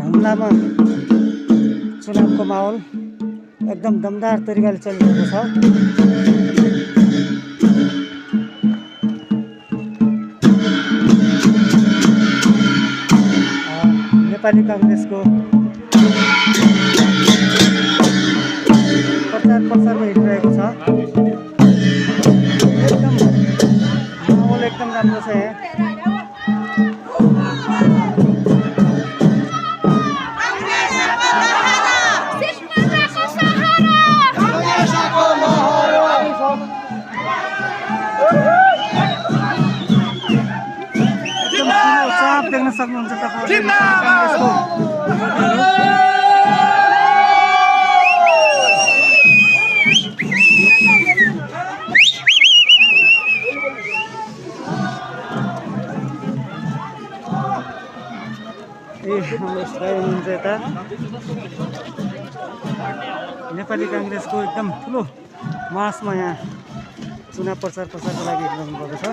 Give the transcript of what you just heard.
हुम्लामा चुनावको माहौल एकदम दमदार तरिकाले चलिरहेको छ। नेपाली कांग्रेसको प्रचार प्रसारमा हिँडिरहेको छ। एकदम माहौल एकदम राम्रो छ यहाँ। देख्न सक्नुहुन्छ तपाईहरु कांग्रेसको हुनुहुन्छ यता नेपाली कांग्रेसको एकदम ठुलो मासमा यहाँ चुनाव प्रचारको लागि हिँड्नु भएको छ।